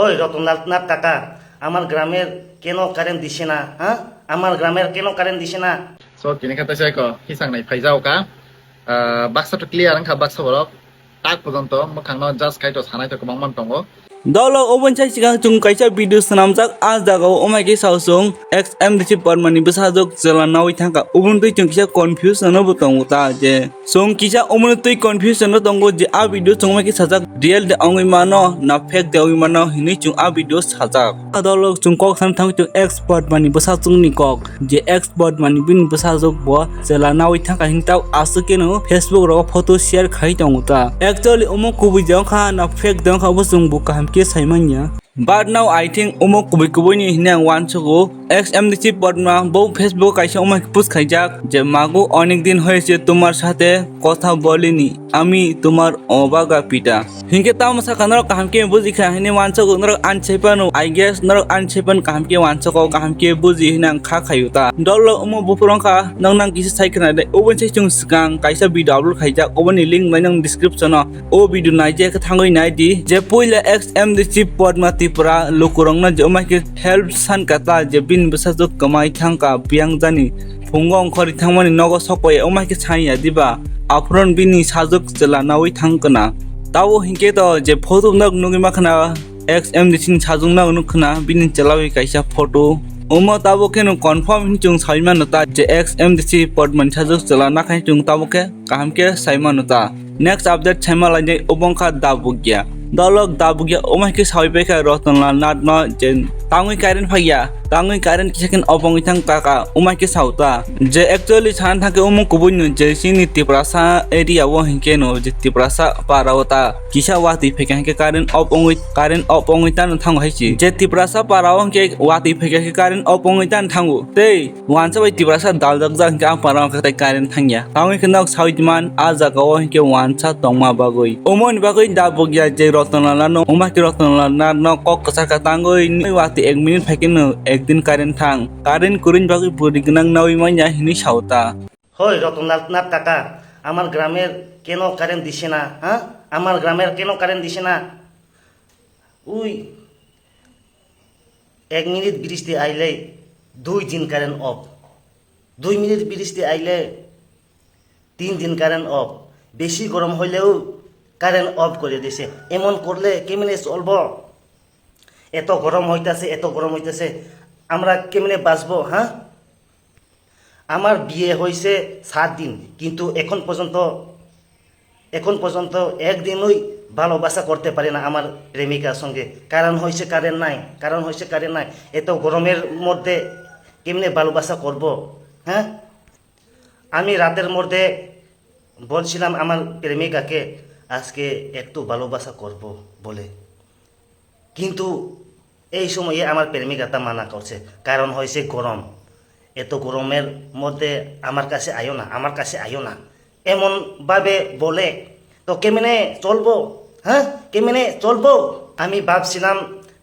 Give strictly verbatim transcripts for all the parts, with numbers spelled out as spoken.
ওই রতনলাল নাথ কাকা, আমার গ্রামের কেন কারেন্ট দিছে না? হ্যাঁ, আমার গ্রামের কেন কারেন্ট দিছে না? So, tini khe teisa ko hisang nai phaijao ka. Ah, baksa to clear wngkha, baksa borok tak pojonto mwkhangno just khai to sanai to kwbangma tongo. Dolo oboni sai sikang chwng kaisa video swnamjak, a jagao omai khe sao chwng X M D C Potmani bwsajwk chwla naui thangkha, oboni twi chwng kisa confusion no bo tongo ta je. Chwng kisa omono twi confusion no tongo je a video chwng mai khe sajak real de wngwi mano na fake de wngwi mano hinwi chwng a video sajak. Kadolok chwng kok san thang chwng X Potmani bwsajwkni kok je X Potmani bini bwsajwk bo chwla naui thangkha hinwi tao aswk keno Facebook rogo photo share khai tongo ta. Actually omo kubui de wngkha na fake de wngkha obo chwng bo kaham khe sai manya. But now I think omo kubui kubui ni hinwi ang uansugo. X M D C Potma bo Facebook kaisa omo post khaijak je, "Mago, onek din hoyese tomar sathe kotha bolini, ami tomar obaga pita." Hinkhe tamo sakha norok kaham khe buji kha hinwi uansugo, norok ani sai phano, I guess norok ani sai phano kaham khe uansugo, kaham khe buji hinwi ang kha khaio ta. Dolo omo buphuru wngkha, noknang kisa sai khna de, oboni sai chwng swkang kaisa video upload khaijak, oboni link nai nang description o. O video naijak khe thangwi nai di je puila X M D C Potma Tripura lukurokno je omo hai khe help san kata je bini bwsajwk kwmai thangkha biyang jani phungo ongkhorwi thangmani nogo sokoi omo hai khe sanya diba, aphuru bini sajwk chwla naui thang kna. Tabo hinkhe to je photo nok nugwi makhna X M D C ni sajwk nok nukkhna bini chwlawi kaisa photo. Omo tabo kheno confirm hin chwng sai mano ta je X M D C Potmani sajwk chwla nakhai chwng tabo khe kaham khe sai mano ta. Next update saima lainai obo wngkha Dabugya. Dolok Dabugya omo hai khe sawi paikha Rotonlal Nath no je tangwi current phaiya, tangwi current kisa khe obo wngwi thang kaka omo hai khe sao ta. Je actually sana thangkhe omo kubui no je chini Tiprasa area o hinkhe no je Tiprasa para o ta kisa watwi phaikha hinkhe current off wngwi, current off wngwi tano thango hai si. Je Tiprasa para o hinkhe watwi phaikha hinkhe current off wngwi tano thango. Tei Wansa bai Tiprasa daljak jak hinkhe a para o khe tai current thangya. Tamo hinkhe nok sawi man a jaga o hinkhe wansa tongma bagwi. Omoni bagwi Dabugya je Rotonlal no, omo hai khe Rotonlal no kok kwchar kha tangwi nini watwi ek minute phai khe no ekdin current thang. Current kwrwini bagwi bwrwi gwnang nawi manya hinwi sao ta. হই রতনলাল নাথ কাকা, আমার গ্রামের কেন কারেন্ট দিছে না? হ্যাঁ, আমার গ্রামের কেন কারেন্ট দিছে না? ওই এক মিনিট বৃষ্টি আইলে দুই দিন কারেন্ট অফ, দুই মিনিট বৃষ্টি আইলে তিন দিন কারেন্ট অফ। বেশি গরম হইলেও কারেন্ট অফ করে দিছে। এমন করলে কেমনে চলবো? এত গরম হইতাছে, এত গরম হইতাছে, আমরা কেমনে বাঁচবো? হ্যাঁ, আমার বিয়ে হয়েছে সাত দিন, কিন্তু এখন পর্যন্ত, এখন পর্যন্ত একদিনই ভালোবাসা করতে পারি না আমার প্রেমিকার সঙ্গে। কারণ হয়েছে কারেন্ট নাই, কারণ হয়েছে কারেন্ট নাই। এত গরমের মধ্যে কেমনে ভালোবাসা করব? হ্যাঁ, আমি রাতের মধ্যে বলছিলাম আমার প্রেমিকাকে আজকে একটু ভালোবাসা করব বলে, কিন্তু এই সময়ে আমার প্রেমিকা তা মানা করছে, কারণ হয়েছে গরম। এত গরমের মধ্যে আমার কাছে আইও না, আমার কাছে আইও না, এমন ভাবে বলে। তো কেমনে চলবো? হ্যাঁ, কেমনে চলবো? আমি ভাবছিলাম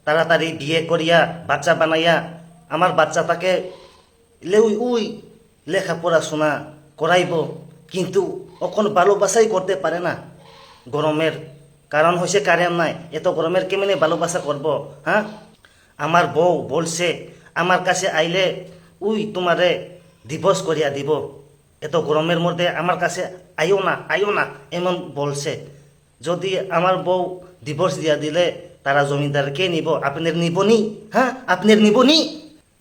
তাড়াতাড়ি বিয়ে করিয়া বাচ্চা বানাইয়া আমার বাচ্চাটাকে লেউই উই লেখাপড়া শোনা করাইবো, কিন্তু অখন ভালোবাসাই করতে পারে না। গরমের কারণ হয়েছে কারেন্ট নাই, এত গরমের কেমনে ভালোবাসা করব? হ্যাঁ, আমার বউ বলছে আমার কাছে আইলে উই তোমারে ডিভোর্স করিয়া দিব, এত গরমের মধ্যে আমার কাছে আইও না, আইও না, এমন বলছে। যদি আমার বউ ডিভোর্স দিয়া দিলে তারা জমিদার কে নিব? আপনার নিবনি? হ্যাঁ, আপনার নিবনি?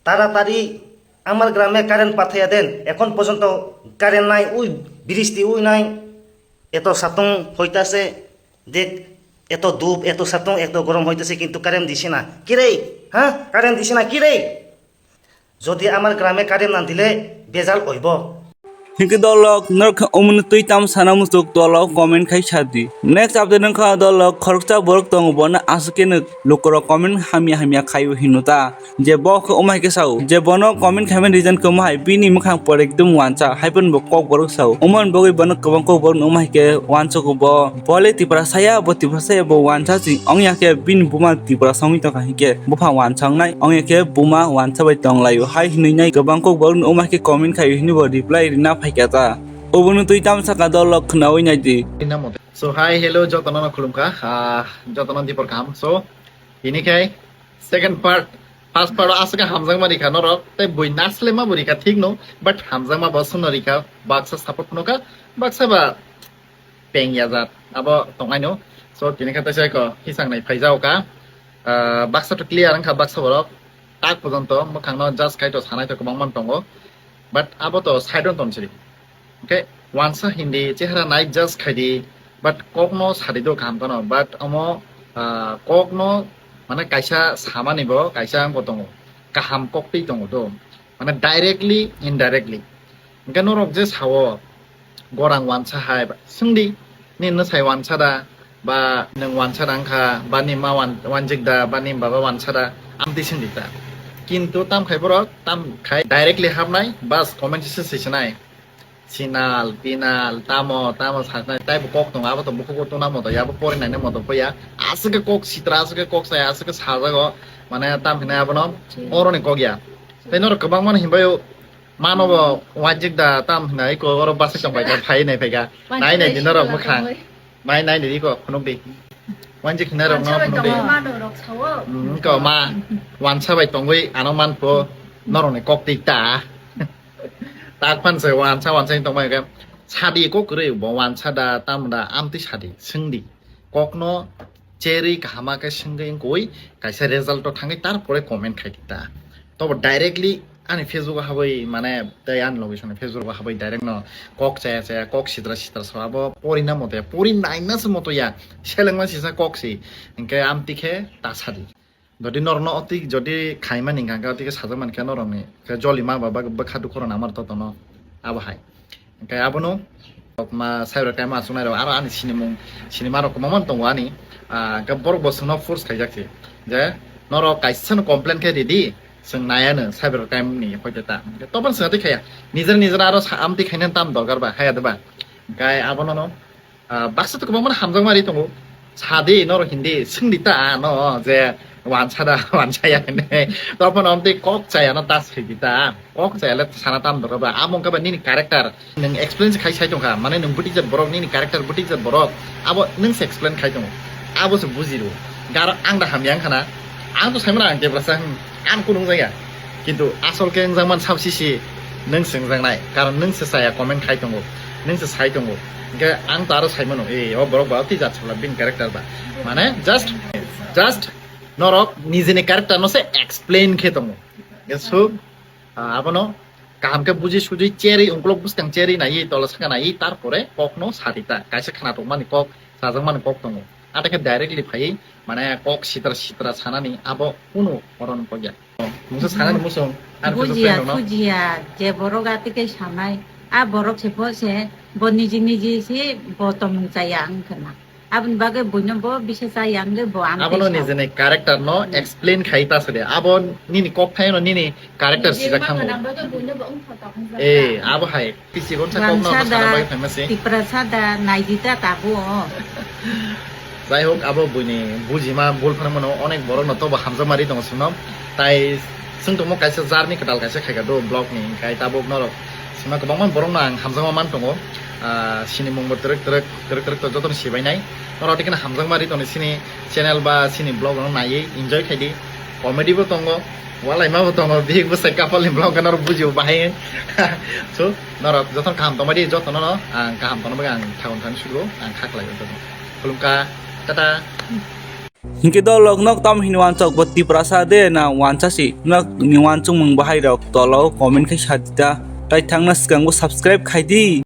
তাড়াতাড়ি আমার গ্রামে কারেন্ট পাঠাইয়া দেন, এখন পর্যন্ত কারেন্ট নাই, ওই বৃষ্টি ওই নাই, এত সাতং হইতাছে, দেখ, এত ধূপ, এত সাতং, এত গরম হইতাছে, কিন্তু কারেন্ট দিছে না। কি রে? হ্যাঁ, কারেন্ট দিছে না কি রে? যদি আমার গ্রামে কারেন্ট না দিলে বেজাল হইব। Hinkhe dolok norok khe omoni twi tam sana muchuk dolok comment khai sadi. Next update wngkha dolok khoroksa borok tongo bono aswk khe nuk lukurok comment hamya hamya khaio hino ta. Je bo khe omo hai khe sao, je bono comment khaimani reason khe omo hai, bini mwkhang pore ekdum wansa, haiphano bo kok borok sao. Omoni bagwi bono kwbang kok borok no omo hai khe wansago bo. Bo le Tiprasa ya, bo Tiprasa ya, bo wansa se wngya khe bini buma Tiprasa wngwi tongkha hinkhe bupha wansa wngnai, wngya khe buma wansa bai tonglaio hai hinwi nai kwbang kok borok no omo hai khe comment khaio hinwi bo reply rina phaikha ta. Obono twi tam saka dolok khwnaui nai di. So, hi, hello, jotono no khulumkha, ah, jotono dipor kaham. So, Tini khai second part, first part o aswk hamjakma rikha norok, tei bui naslema bo rikha thik no, but hamjakma bo swngno rikha, baksa support phunukha, baksa ba peng ya jat abo tongnai no. So tini kha teisa ko hisang nai phaijao ka. Ah, baksa to clear wngkha, baksa borok tak pojonto mwkhang no judge khai to sanai to kwbangma tongo, but abo to side on tonsiri. Okay, wansa hindi chehra nai judge khai di, but kok no sadi do kaham kono, but omo, ah, kok no mane kaisa samani bo kaisa wngbo tongo, kaham kok twi tongo do, mane directly, indirectly. Hingke norok je sao, gorang wansa hai, swngdi, ni nwsai wansa da, ba nwng wansa da wngkha, ba ni ma wan-, wanjik da, ba ni baba wansa da, amtwi swngdi ta. Kintu tam khai borok, tam khai directly hapnai, bas comment se se sinai. Sinal, pinal, tamo, tamo saknai, taibo kok tongo, abo to bukugo tuna moto ya, abo pori naina moto poya. Aswk khe kok sitra, aswk khe kok saya, aswk khe sajago, mane tam hinai abono, oroni kok ya. Tei norok kwbangma no hinbai o, mano bo wanjik da tam hinai ko oro bus tong bai ka phai nai phai ka. Nai nai di norok mwkhang. Mai nai di ko phunuk di. Wanjik hinai rok no phunuk di. Mano rok sao. Hmm, ko ma wansa bai tongwi ano man pho norok ni kok ti ta. Tak phan se wansa wansa tong bai ka. Sadi ko kwrwi bo wansa da tam da amtwi sadi swngdi. Kokno cherwi kahama khe swngwi wngkui kaisa result o thangwi tarpore comment khai ta. Tobo directly ani Facebook o habwi mane tei ani location ni Facebook o habwi direct no kok chaya chaya kok sitra sitra so abo pori na moto ya pori naina se moto ya selengma sisa kok si hinkhe amtwi khe ta sadi. Jodi norokno oti jodi khaimani hingka khe oti khe sajak mankhe norokni khe joli ma ba bwkha dukhu rok nangma rok totono abo hai. Hingke abono ma cyber crime aswk nairok aro ani sinimung sinima rok kwbangma tongo ani, ah, hingke borok bo chwngno force khaijak se je norok kaisa no complain khe ridi chwng naiya no cyber crime ni hoite ta hingke toboni chwng tei khaya nijer nijer aro sa amtwi khaina tam dorkar ba haya de ba hingke abono no Ah, baksa to kwbangma hamjakma ri tongo. Sadi norok hindi swngdi ta ano je wansa da wansa ya hinwi. Toboni omtwi kok chaya no ta swidi ta. Kok chaya le sana tam doro ba. Amo wngkha ba nini character. Nwng explain se khai sai tongkha. Mane nwng bwtwi jat borok nini character bwtwi jat borok. Abo nwng se explain khai tongo. Abo se buji rw. Garo ang da hamya wngkha na. Ang to saimano ang Tiprasa. Hmm. Ang kunu wngjakya. Kintu asol khe wngjakman sab sisi nwng se wngjaknai, karon nwng se chaya comment khai tongo, nwng se sai tongo. Hingke ang to aro saimano, e, o borok ba twi jat sala bini character ba. Mane just, just norok nijini character no se explain khe tongo. Hingke so, ah, abono kaham khe buji suji cherwi ungkulok bwskang cherwi naiwi tola saka naiwi tarpore kok no sadi ta. Kaisa khwnatok mani kok, sajak mani kok tongo. Ata khe directly phaiwi mane kok sitra sitra sanani abo kunu koron kok ya. Mungsa sanani musung, ang khe Bujiya, friend rokno. Thujiya, je borok atike sanai, a borok se pho se, bo niji niji se bo tomung chaya ang khna. Aboni bagwi buino bo bisa chaya ang le bo ang Abono tei sa. Nijini character no Hmm. Explain khai ta sade. Abo nini kok thai no nini character Niji sijak ma thango. Khna bagwi buino bo wngkha ta hwnjak Eh, ta. Abo hai. Pisi gon sa kok no Wansa sana da, bai phaima se. Tiprasa da, naidi ta tabo. Jai hok, abo buini bujima bul phano mano, onek borok no tobo hamjakma ri tongo chwngno. Tai chwng tongmo kaisa jarni kwtal kaisa khaika do vlog ni, kai tabuk norok chwngno kwbangma borok no ang hamjakma man tongo. Ah, sini mung bo twrwk twrwk, twrwk twrwk to jotono sibai nai. Norok dikhe hamjakma ri tongo sini channel ba sini vlog no naiwi enjoy khai di. Comedy bo tongo, walaima bo tongo, bihik bwsai couple ni vlog no bujio bahai. So, norok jotono kaham tongma di, jotono no ang kaham tongma bagwi ang thagon thani sugo, ang kha khlai o jotono. Khulumkha, tata. Hinkhe dolok nok tam hini wansok bo Tiprasa de na wansa si nok ni wansuk mung bahai rok tolo comment khai sa di ta. Tai thangna swkang bo subscribe khai di.